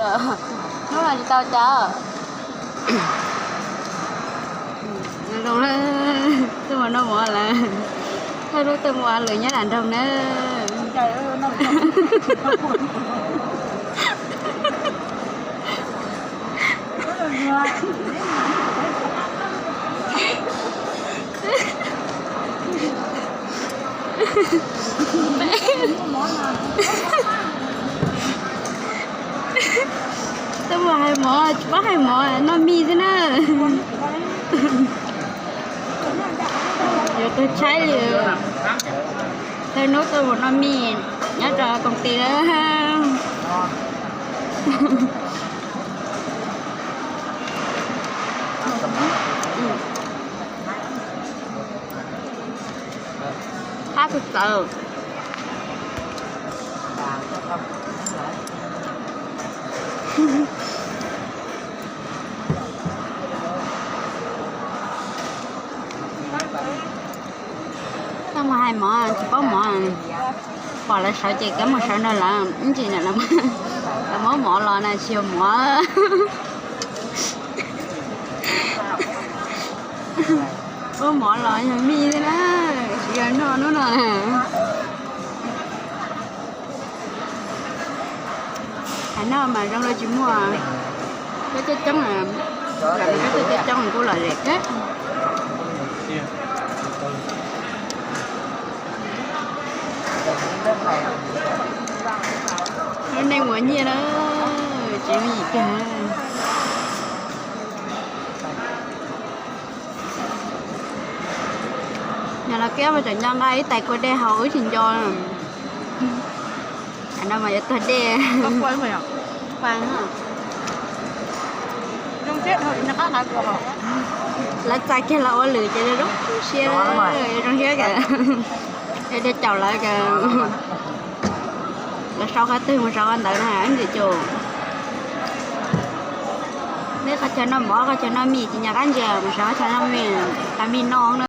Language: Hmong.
Hnub no tsis tau cas. Zoo, tuaj mus noj mov lawm. Thawj hnub tuaj mus ua lwm nyob nram nroog na. Tuaj mus hais mov tsis paub hais mov, noj mij xwb na. Yuav tuag tshaib li. Thawj hnub tuaj mus noj mij nyob rau koom tij na. Qab txawv txawv. Tuaj mus hais mov tsis paub mov, pom lawv sawv ces kav mus sawv nrog lawv ib ntsis na, lawv muab mov los na tsis yog mov. Muab mov los yog mij xwb na, tsis yog noj hnub no. Hais no mas zoo li tsis muaj, coob coob coob, coob coob coob kuj lom zem thiab. Lub neej ua nyiaj na, tsis me ntsis kawg. Yog los kiab mas tseem nco nqa ib tais kua dej haus wb tsis nco. Tam no mas yuav tuag dej. Lawv txais kiag los ua lwm ces zoo siab, zoo siab kawg. Dej caum lawv kawg. Lawv sau qhov twg mus sau qhov ntawd na ib ntsis cus. Neb qhov chaw noj mov qhov chaw noj mij tsis nco qab ntsia mus sau qhov chaw noj mij, tas mij noj na.